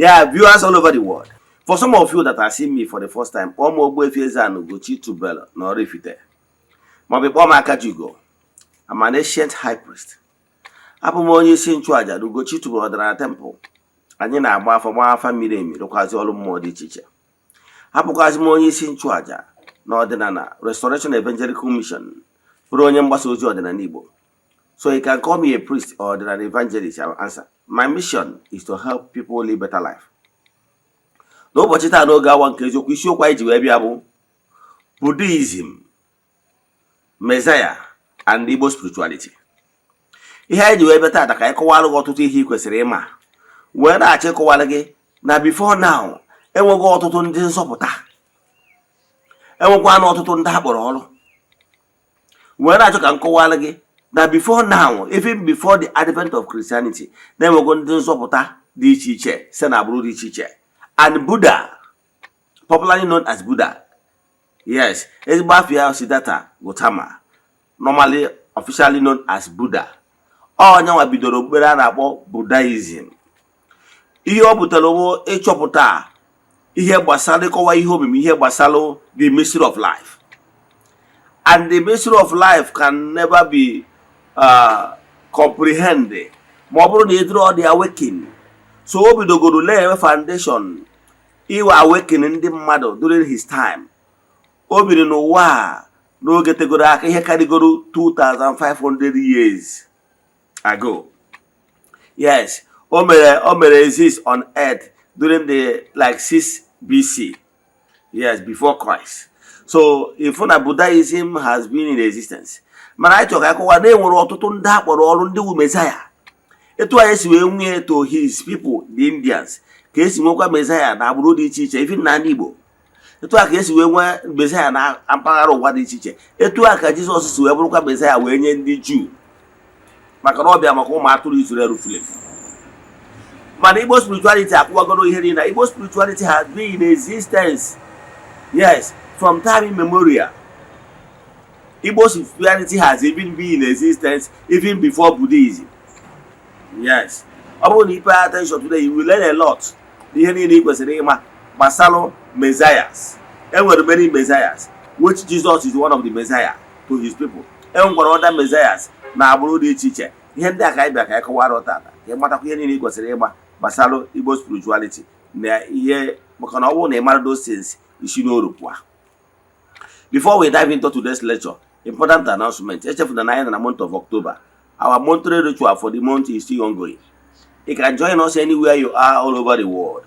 Yeah, viewers all over the world. For some of you that are seeing me for the first time, kpọọ m Ogbuefi Eze-Ana Ugochi Tubelu na Oraifite, maọbụ kpọọ m Akajiugo. I'm an ancient high priest. Abụ m onye isi nchụaja na Ugochi Tubelu Ọdịnala Temple. Anyị na-agba afọ, gbaa afa miri emi, rụkwazi ọrụ mmụọ dị iche iche. Abụkwazi m onye isi nchụaja na Ọdịnala Restoration Evangelical Mission, bụrụ onye mgbasa ozi ọdịnala Igbo. So you can call me a priest or an evangelist, I will answer. My mission is to help people live better life. N'ụbọchị taa, n'oge awa nke eziokwu, isiokwu anyị ji wee bịa bụ Buddhism, Messiah and Igbo spirituality. Ihe anyị ji wee bịa taata ka anyị kọwara gị ọtụtụ ihe ị kwesịrị ịma, wee na-achọ ịkọwara gị na before now, enweghị ọtụtụ ndị nzọpụta, enwekwa na ọtụtụ ndị akpọrọ ọrụ, wee na-achọ ka m kọwara gị na before now, even before the advent of Christianity, na-enwego ndị nzọpụta dị iche iche site na agbụrụ dị iche iche. And Buddha, popularly known as Buddha, yes, ezigbo afọ ya Siddhartha Gautama, normally officially known as Buddha, onyenwa bidoro okpukpere a na-akpọ Buddhism. Ihe ọ butere bụ ịchọpụta ihe gbasara ịkọwa ihe omimi, ihe gbasara the mystery of life, and the mystery of life can never be comprehended ma ọ bụrụ na ị dịrị the awakening. So o bidogoro lay foundation iwe awakening ndị mmadụ during his time. O biri n'ụwa a n'oge tegoro aka, ihe karịgoro 2500 years ago. Yes, o mere exist on earth during the like 6 BC, yes, before Christ. So if na Buddhism has been in existence, mana anyị chọrọ ka akọwa na enwere ọtụtụ ndị akpọrọ ọrụ, ndị wu Messiah. Etu anyị si wee nwee to his people, the Indians, ka esi nwekwa Messiah na agbụrụ dị iche iche, even na ndị Igbo. Etu a ka esi wee nwee Messiah na mpaghara ụwa dị iche iche. Etu a ka Jizọs si wee bụrụkwa Messiah wee nye ndị Juu, maka na ọ bịa maka ụmụ atụrụ Israel furu efu. Mana Igbo spirituality akwụwagoro ihe niile. Igbo spirituality has been in existence, yes, from time immemorial. Igbo spirituality has even been in existence even before Buddhism. Yes, ọ bụrụ na ị pay attention today, you will learn a lot. Ihe niile ị kwesịrị ịma gbasara messiahs. Enwere many messiahs, which Jesus is one of the messiah to his people. Enwekwara other messiahs na agbụrụ dị iche iche. Ihe ndị a ka anyị bịa ka anyị kọwara tata, ka ị matakwa ihe niile ị kwesịrị ịma gbasara Igbo spirituality na ihe, maka na ọ bụrụ na ị mara those things, isi n'oru pụa. Before we dive into today's lecture, important announcement. Echefuna na anyị nọ na month of October. Our monthly ritual for the month is still ongoing. You can join us anywhere you are all over the world.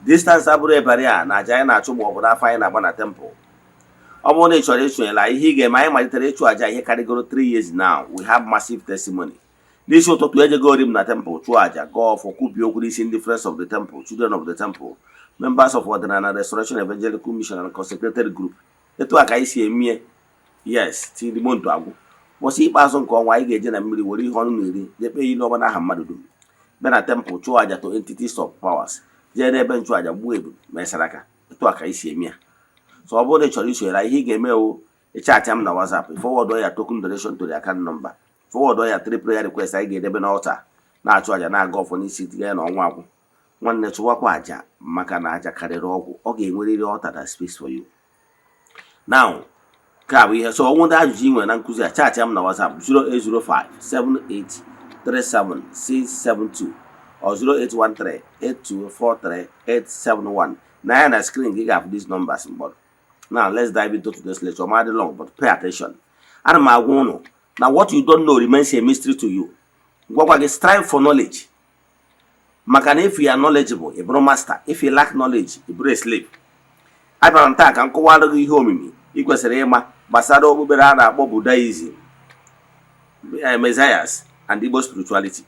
Distance abụrụ barrier na aja anyị na-achụ ma ọ bụ n'afọ anyị na-agba na temple. Ọ bụrụ na ị chọrọ isonyela, ihe ị ga-eme, anyị malitere ịchụ aja ihe karịgoro 3 years now. We have massive testimony. N'isi ụtụtụ, ejegori m na temple chụọ aja, gọọ ọfọ, kwubie okwu n'isi ndị friends of the temple, children of the temple, members of Ọdịnala Restoration Evangelical Mission and consecrated group. Etu a ka anyị si emie, yes, till the month agwụ. Ụbọchị ikpeazụ nke ọnwa, anyị ga-eje na mmiri were ihe ọnụ na-eri, jee kpee ile ọma n'aha mmadụ dum, bịa na temple chụọ aja to entities of powers, jee n'ebe nchụaja gbuo ebu ma saraka. Etu a ka anyị si eme ya. So ọ bụrụ na ị chọrọ isonyere, ihe ị ga-eme wụ ịchat m na WhatsApp, forward ya token donation to the account number, forward ya three prayer request anyị ga-edebe n'altar, na-achụ aja, na-aga ọfọ n'isi, tinye ya na ọnwa agwụ. Nwanne, chụwakwa aja, maka na aja karịrị ọgwụ. Ọ ga-enwerịrị altar that speaks for you now. Nke a bụ ihe. So ọnwụ ndị ajụjụ ị nwere na nkụzi a, chat m na WhatsApp 0805 7837 672 or 0813 8243 871. Na ya na screen gị ga-afụ these numbers mgbọrọ. Now let's dive into today's lecture. Ma dị long, but pay attention. Ana m agwa ụnụ na what you don't know remains a mystery to you. Gwakwa gị, strive for knowledge, maka na if you are knowledgeable, ị bụrụ master. If you lack knowledge, ị bụrụ a slave. Abịara m taa ka m kọwara gị ihe omimi ị kwesịrị ịma gbasara okpukpere a na-akpọ Buddhism, Messiahs and Igbo spirituality.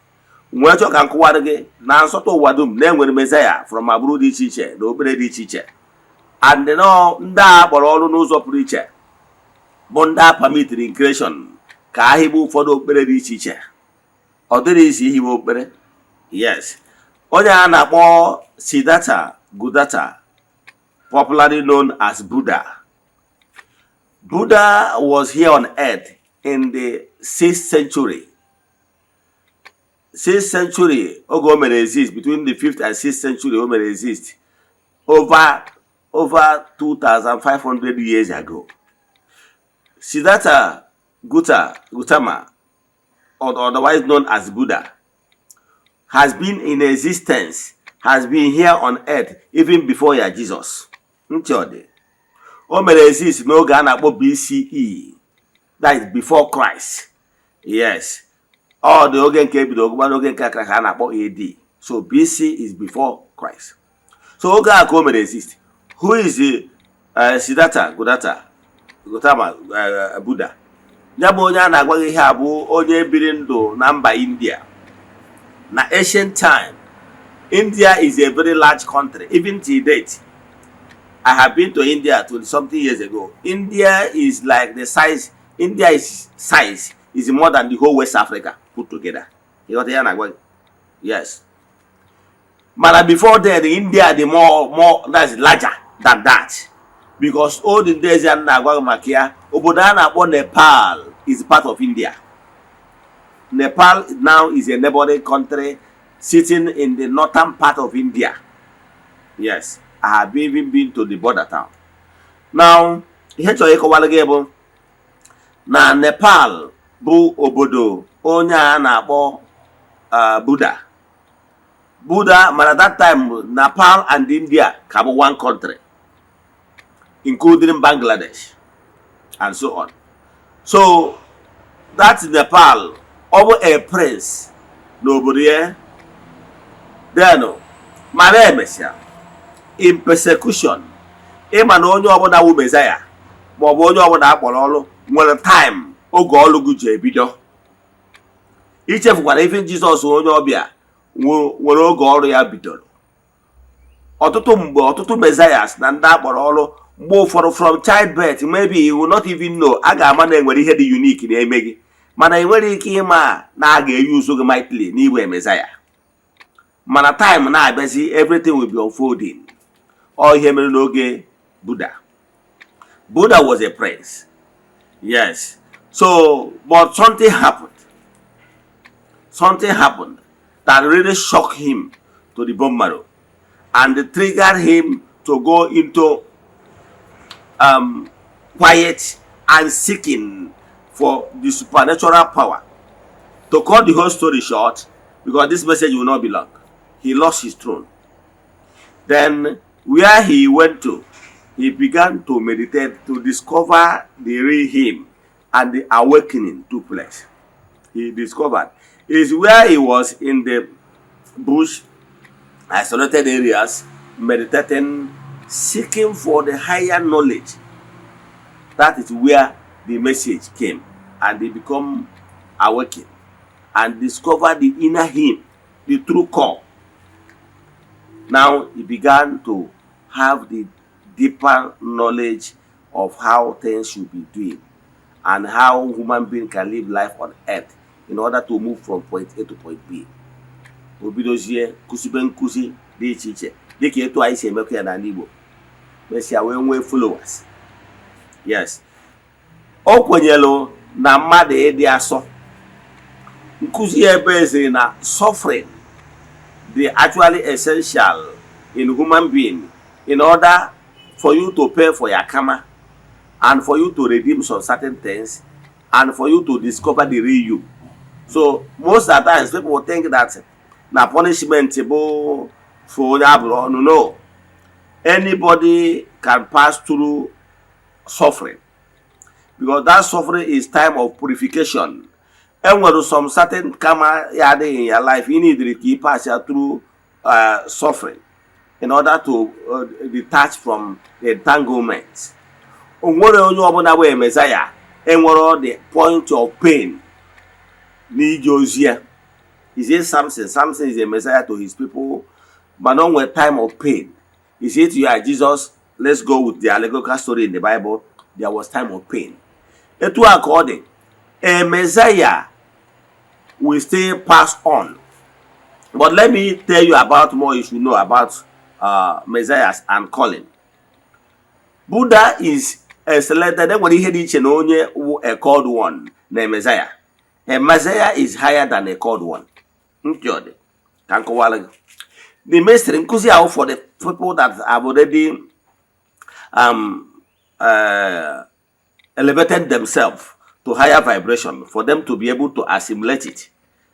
Nwee chọọ ka m kọwara gị na nsọtụ ụwa dum na-enwere Messiah from agbụrụ dị iche iche na okpukpere dị iche iche, and nọ ndị a kpọrọ ọrụ n'ụzọ pụrụ iche, bụ ndị a permitiri in creation ka a hibe ụfọdụ okpukpere dị iche iche. Ọ dịrị isi ihibe okpukpere. Yes, onye a na-akpọ Siddhartha Gautama, popularly known as Buddha. Buddha was here on earth in the 6th century. 6th century oge o mere exist, between the 5th and 6th century o mere exist, over 2500 years ago. Siddhartha Gautama, or otherwise known as Buddha, has been in existence, has been here on earth even before ya Jesus. Ntị ọ dị, o mere exist n'oge a na-akpọ BCE, that is before Christ. Yes, ọ dị oge nke ebido ogụgba n'oge nke akara ka a na-akpọ AD. So BC is before Christ. So oge a ka o mere exist. Who is the Siddhartha Gautama, Buddha? Ya bụ onye a na-agwa gị ihe a bụ onye biri ndụ na mba India na ancient time. India is a very large country even till date. I have been to India 20 something years ago. India is like the size, India is size is more than the whole West Africa put together. Ịghọta ya na-agwa gị? Yes, mana before then, India dị more, that's larger than that, because olden days ya na-agwa gị maka ya, obodo a na-akpọ Nepal is part of India. Nepal now is a neighboring country sitting in the northern part of India. Yes, I have even been to the border town. Now, ihe chọrọ ịkọwara gị bụ na Nepal bụ obodo onye a na-akpọ Buddha. Buddha, mana that time Nepal and India ka bụ one country, including Bangladesh and so on. So that Nepal, ọ bụ a prince n'obodo ya then, mana emesịa in persecution, ịma na onye ọbụla wụ Messiah maọbụ onye ọbụla akpọrọ ọrụ nwere time oge ọrụ gị ji ebido. Ichefukwara ife Jizọs, onye ọbịa nwere oge ọrụ ya bidoro. Ọtụtụ mgbe, ọtụtụ messiahs na ndị akpọrọ ọrụ, mgbe ụfọdụ from childbirth, maybe you will not even know, a ga-ama na enwere ihe dị unique na-eme gị, mana ị nwere ike ịma na a ga-eyi gị mightily n'igwe Messiah. Mana time na-abịazi, everything will be unfolding. Ọ ihe mere n'oge Buddha. Buddha was a prince, yes. So, but something happened, something happened that really shocked him to the bone marrow and triggered him to go into quiet and seeking for the supernatural power. To cut the whole story short, because this message will not be long, he lost his throne. Then, where he went to, he began to meditate to discover the real him, and the awakening took place. He discovered is where he was in the bush, isolated areas, meditating, seeking for the higher knowledge. That is where the message came, and he become awakened and discover the inner him, the true core. Now he began to have the deeper knowledge of how things should be doing and how human being can live life on earth in order to move from point A to point B. O bidozie kụzibe nkụzi dị iche iche dịka etu anyị si emekwa ya n'ala Igbo. Mesịa wee nwee followers. Yes, o kwenyelu na mmadụ ịdị asọ. Nkụzi ebe eziri na suffering dị actually essential in human being in order for you to pay for your karma and for you to redeem some certain things and for you to discover the real you. So most of the times people think that na punishment bụ for onye abụrụ ọnụ. No, anybody can pass through suffering, because that suffering is time of purification. Enwere some certain karma ya adịghị in your life, you need ka ị pass ya through suffering in order to detach from the entanglement. O nwere onye ọbụla bụ Messiah enwere the point of pain n'ije ozi ya. Is it Samson? Samson is a Messiah to his people, but o nwere time of pain. Is it you are Jesus? Let's go with the allegorical story in the Bible. There was time of pain. Etu a ka ọ dị, a Messiah will still pass on. But let me tell you about more you should know about messiahs and calling. Buddha is a selected. Enwere ihe dị iche na onye wụ a called one na a Messiah. A Messiah is higher than a called one. Ntị ọ dị ka m kọwara gị the mystery. Nkụzi ahụ for the people that have already elevated themselves to higher vibration for them to be able to assimilate it.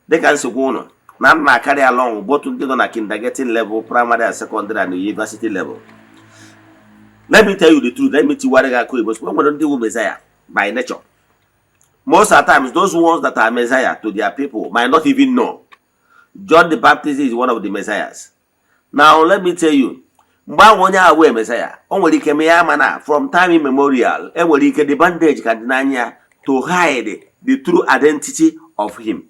Dịka nsogbu ụnụ na m na-carry along both ndị nọ na kindergarten level, primary and secondary, and university level. Let me tell you the truth. Let me tiwara gị aka oyibo. E nwere ndị wu messiah by nature. Most of the times, those ones that are messiah to their people might not even know. John the Baptist is one of the messiahs. Now let me tell you, mgbe ahụ onye ahụ wee messiah, o nwere ike mee ya, mana from time immemorial, enwere ike the bandage ka dị n'anya ya to hide the true identity of him.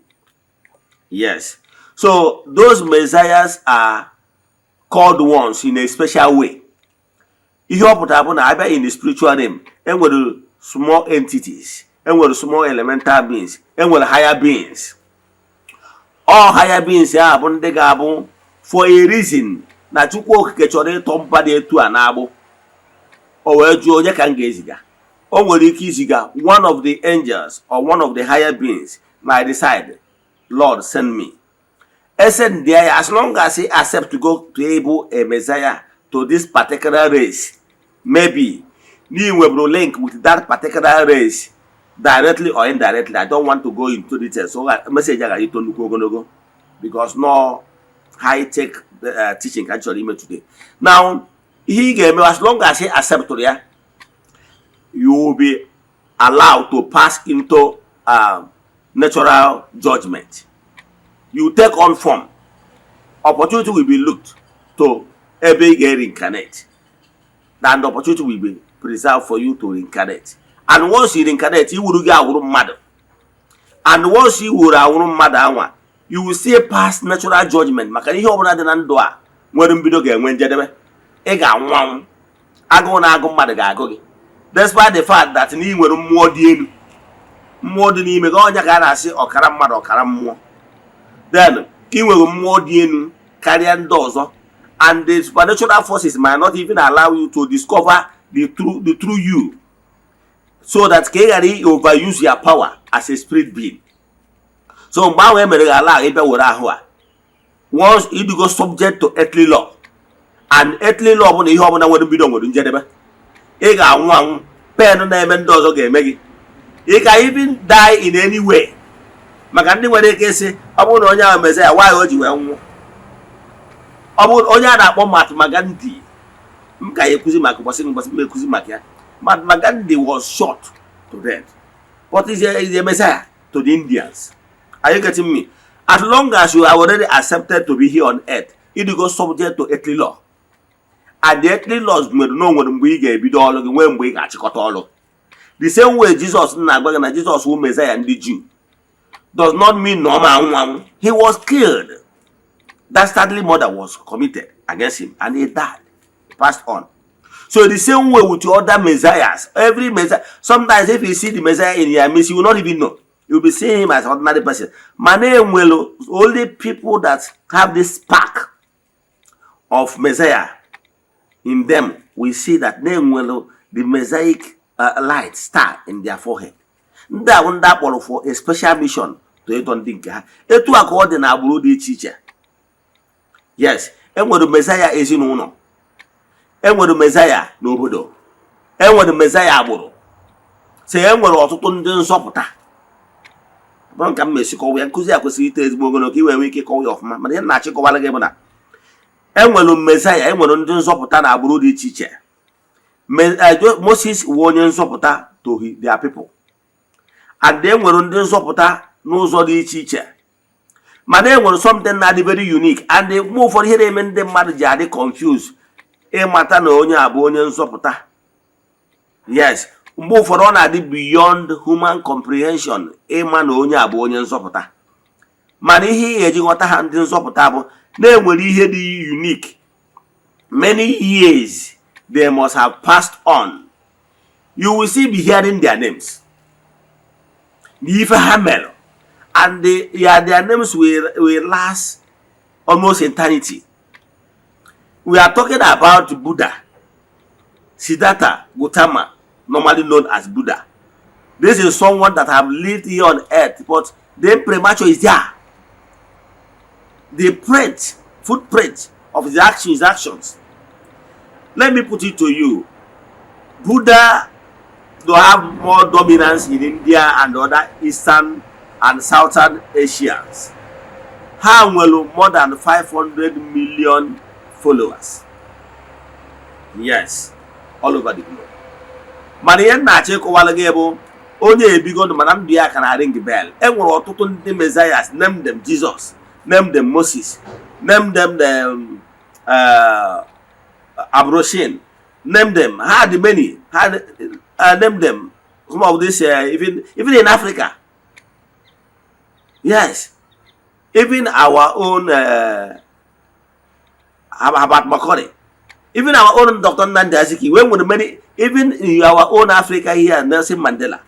Yes, so those messiahs are called ones in a special way. Ihe ọ pụtara bụ na abịa in the spiritual realm, enwere small entities, enwere small elemental beings, enwere higher beings. All higher beings a bụ ndị ga-abụ for a reason na Chukwu Okike chọrọ ịtọ mba dị etu a na-agbụ, o wee jụọ, "Onye ka m ga-eziga?" O nwere ike iziga one of the angels or one of the higher beings might decide, "Lord, send me." Esend ya. As long as he accept to go to able a messiah to this particular race, maybe na nweburu link with that particular race directly or indirectly. I don't want to go into details, so message agaghị ito nnukwu ogologo because no high tech teaching ka m chọrọ ime today. Now, ihe ị ga-eme, as long as he accept ya, you will be allowed to pass into natural judgment. You take on form. Opportunity will be looked to ebe ị ga-reincarnate, and the opportunity will be preserved for you to reincarnate. And once you reincarnate, iwuru gị awụrụ mmadụ. And once i wuru awụrụ mmadụ anwa, you will see pass natural judgment, maka na ihe ọbụla dị na ndụ a nwere mbido ga-enwe njedebe. Ị ga-anwụ anwụ. Agụụ na-agụ mmadụ ga-agụ gị, despite the fact that na ị nwere mmụọ dị elu, mmụọ dị n'ime gị. Ọnya ka a na-asị ọkara mmadụ, ọkara mmụọ. Then ị nwere mmụọ dị elu karịa ndị ọzọ, and the supernatural forces might not even allow you to discover the true you, so that ka ị ghara overuse your power as a spirit being. So mgbe ahụ e mere gị ala ịbịa were ahụ a, once ịdịgo subject to earthly law, and earthly law bụ na ihe ọbụla nwere mbido nwere njedebe. Ị ga-anwụ anwụ. Pen na-eme ndị ọzọ ga-eme gị. You can even die in any way, maka ndị nwere ike ịsị, ọ bụrụ na onye ahụ meze ya, nwaanyị o ji wee nwụọ. Ọ bụrụ onye a na-akpọ Mahatma Gandhi, m ka ya ekwuzi maka ụbọchị m ekwuzi maka ya. Mahatma Gandhi was shot to death, but is a messiah to the Indians. Are you getting me? As long as you are already accepted to be here on earth, you go subject to earthly law, and the earthly laws nwere na o nwere mgbe ị ga-ebido ọrụ gị, nwee mgbe ị ga-achịkọta ọrụ. The same way Jizọs na-agwa gị na Jizọs wụ Messiah ndị Jew does not mean na ọ ma anwụ anwụ. He was killed. Dastardly murder was committed against him and he died. He passed on. So the same way with your other messiahs, every messiah, sometimes if you see the messiah in your midst, you will not even know. You will be seeing him as an ordinary person. Mana enwelu only people that have this spark of messiah in them, we see that na-enwelu the messianic light star in their forehead. Ndị a bụ ndị a kpọrọ for a special mission to ịdọ ndị nke ha. Etu a ka ọ dị na agbụrụ dị iche iche. Yes, enwere messiah ezinụlọ, enwere messiah n'obodo, enwere messiah agbụrụ. So enwere ọtụtụ ndị nzọpụta. Bụrụ ka m mesi kọwa ya, nkụzi a kwesịrị ito ezigbo ogologo ka i wee nwee ike kọwa ya ọfụma, mana ihe m na-achịkọwara gị bụ na enwere messiah, enwere ndị nzọpụta na agbụrụ dị iche iche. Moses wụ onye nzọpụta to their people, and enwere ndị nzọpụta n'ụzọ dị iche iche. Mana enwere something na-adị very unique, and mgbe ụfọdụ ihe na-eme ndị mmadụ ji adị confused ịmata na onye a bụ onye nzọpụta. Yes, mgbe ụfọdụ ọ na-adị beyond human comprehension ịma na onye a bụ onye nzọpụta. Mana ihe ị ga-eji ghọta ha ndị nzọpụta bụ na-enwere ihe dị unique. Many years they must have passed on, you will still be hearing their names na ife ha mere, and yeah, their names will last almost eternity. We are talking about Buddha, Siddhartha Gautama, normally known as Buddha. This is someone that have lived here on earth, but the premature is there. The print, footprint of his actions. Let me put it to you: Buddha to have more dominance in India and other Eastern and Southern Asians. Ha nwere more than 500 million followers, yes, all over the globe. Mana ihe m na-achọ ịkọwara gị bụ onye ebigo ndụ, mana ndụ ya ka na ring bell. E nwere ọtụtụ ndị messiahs. Name them Jesus, name them Moses, name them the Abroshin, name them. Ha dị many. Ha name them, some of this, even in Africa, yes, even our own Herbert Macaulay, even our own Dr. Nnamdi Azikiwe nwere many. Even in our own Africa here, Nelson Mandela.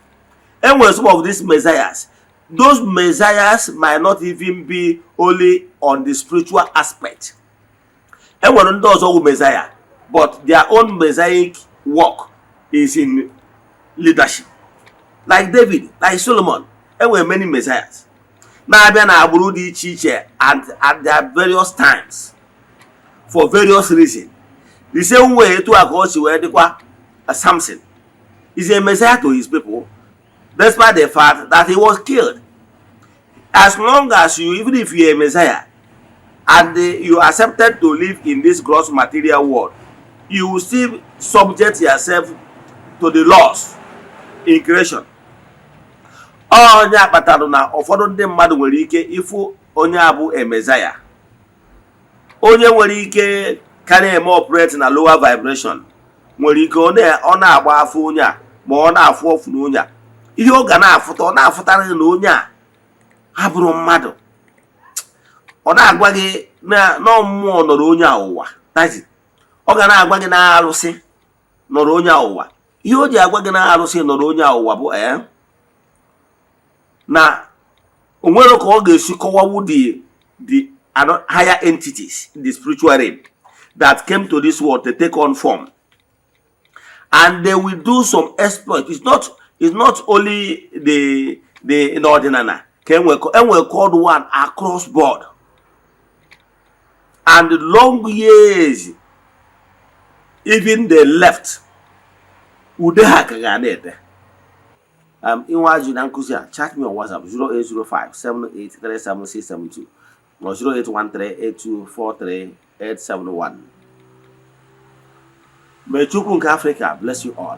Enwere some of these messiahs. Those messiahs might not even be only on the spiritual aspect. Enwere ndị ọzọ wụ messiah, but their own messianic work is in leadership, like David, like Solomon. Enwere many messiahs na-abịa na agbụrụ dị iche iche and at their various times for various reasons. The same way, etu a ka o si wee dịkwa, Samson is a messiah to his people despite the fact that he was killed. As long as you, even if you're a messiah and you accepted to live in this gross material world, you will still subject yourself to the laws in creation. Onye kpatara na ụfọdụ ndị mmadụ nwere ike ịfụ onye a bụ a messiah, onye nwere ike ka na-eme operate na lower vibration, nwere ike ọ na-agba afọ onye a, ma ọ na-afụ ọfụ na onye a, ihe ọ ga na-afụta, ọ na-afụtara gị na onye a abụrụ mmadụ. Ọ na-agwa gị na mmụọ nọrọ onye a ụwa. That is, ọ ga na-agwa gị na arụsị nọrọ onye a ụwa. Ihe o ji agwa gị na arụsị nọrọ onye a ụwa bụ na o nwere ka ọ ga-esi kọwawu the higher entities in the spiritual realm that came to this world to take on form, and they will do some exploit. It's not only the n'ọdịnala ka enwe called one across board and long years. Even the left ude ha ka ga na-ede. Inwe ajụ na nkụzi a, chat me on WhatsApp 0805 7837672 or 08138243871. May Chukwu nke Africa bless you all.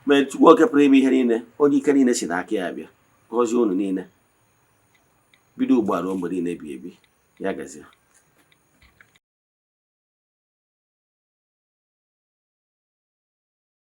May Chukwu oke pụrụ ime ihe niile, onye ike niile si n'aka ya bịa, gọzie unu niile, bido ugbu a ruo mgbe niile ebi ebi. Ya gazie.